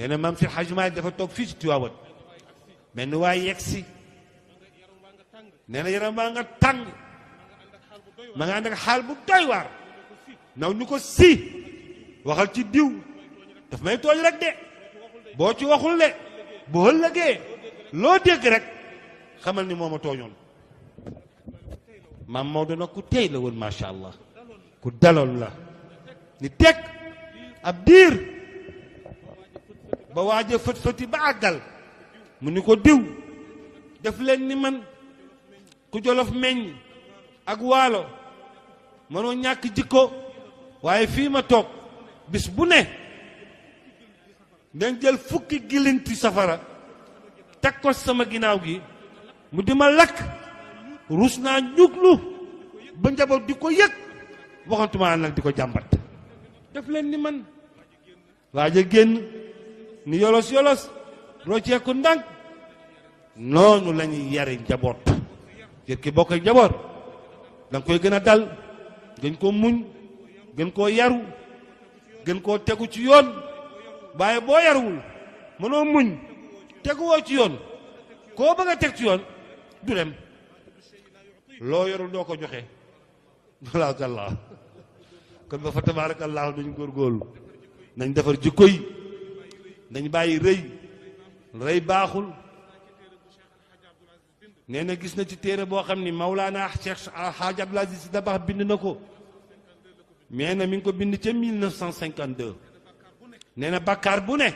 nee na maam si Hadj Malick dafa toog fii ci Tiwaawan benn waay yegg si nee na yaram baa nga tàng ma nga ànd ak xaal bu doy waar naw ñu ko si waxal ci diw daf may tooñ rek de boo ci waxul de bu ëllëgee loo dégg rek xamal ni mooma tooñoon maam Maodo nag ku tey la woon macha allah ku daloon la ni teg ab diir ba waaja fët-fëti ba àggal mu ni ko diw def leen ni man ku Jolof meññ ak waalo mënoo ñàkk jikko waaye fii ma toog bis bu ne ngeen jël fukki gilinti safara teg ko sama ginnaaw gi mu di ma lakk rus naa ñuglu ba njaboot di ko yëg waxantuma nag di ko jàmbat def leen ni man waaja génn ni yolos yolos rocceeku ndànk noonu la ñuy yare njaboot jër ki bokk njaboot danga koy gën a dal gën koo muñ gën koo yaru gën koo tegu ci yoon waaye boo yaruwul mënoo muñ teguwoo ci yoon koo bëgg a teg ci yoon du dem loo yorul doo ko joxe walaakallah kon ba fa tabarakallahu dañu góorgóorlu nañ defar jikko yi nañ bàyyi rëy baaxul nee na gis na ci téere boo xam ni Mawlaana Cheikh Hadj Abdoul Aziz Sy Dabakh bind na ko nee na mi ngi ko bind ca 1952 nee na bàkkaar bu ne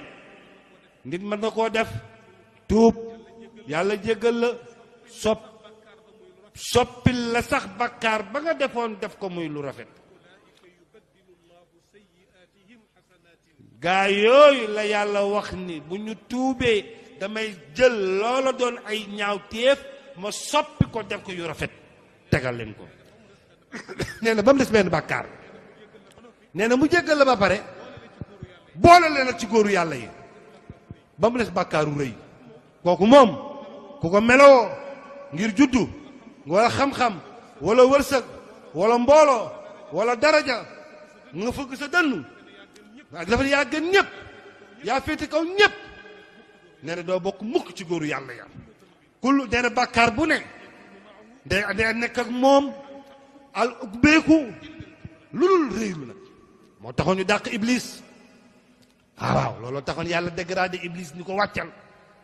nit mën na koo def tuub yàlla jéggal la soppil la sax bàkkaar ba nga defoon def ko muy lu rafet gaa yooyu la yàlla wax ni bu ñu tuubee damay jël loola doon ay ñaaw téef ma soppi ko def ko yu rafet tegal leen ko nee na ba mu des benn bàkkaar nee na mu jéggal la ba pare boole leen ak ci góoru yàlla yi ba mu des bàkkaaru rëy kooku moom ku ko meloo ngir juddu wala xam-xam wala wërsëg wala mbooloo wala daraja nga fëgg sa dënnu waaye dafa yaa gën ñëpp yaa féete kaw ñëpp nee na doo bokk mukk ci góoru yàlla ya kul nee na bàkkaar bu ne day nekk ak moom al ubbeeku lu dul réylu nag moo taxoon ñu dàq iblis waaw looloo taxoon yàlla dégradé iblis ni ko wàccal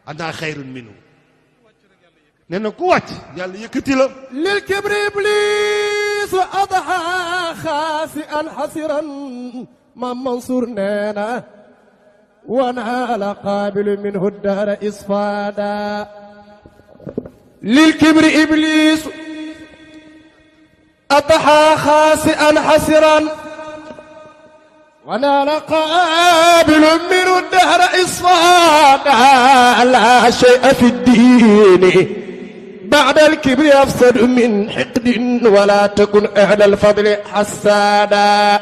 ana xayrun minhu nee na ku wàcc yàlla yëkkati la lil kibri iblis adha xaasi'an xasiran ma Mansour nee na wanaala qaabilu minhu dahra isfaada lil kibri iblis adha xaasi'an xasiran ونال قابل من الدهر إصفادا لا شيء في الدين بعد الكبر أفسد من حقد ولا تكن أهل الفضل حسادا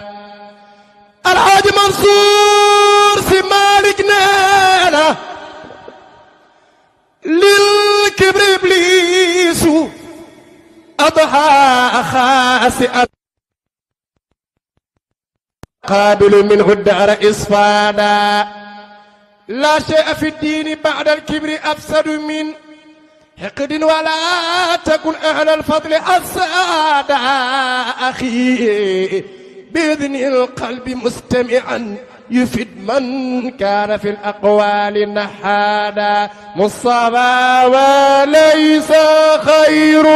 الحاج منصور سي مالك نانا للكبر إبليس أضحى خاسئا قابل منه الدهر إصفادا لا شيء في الدين بعد الكبر أفسد من حقد ولا تكن أهل الفضل حسادا أخي بإذن القلب مستمعا يفيد من كان في الأقوال نحادا مصطفى وليس خير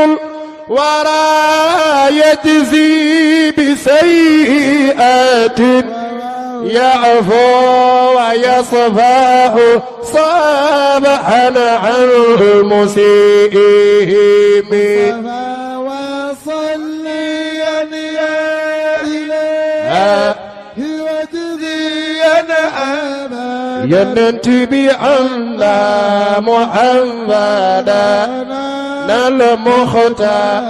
ولا يجزي بسيئات يعفو ويصفح صابحا عن المسيئين وصليا يا إلهي واجزيا أبدا ينتبي عنا محمدا المختار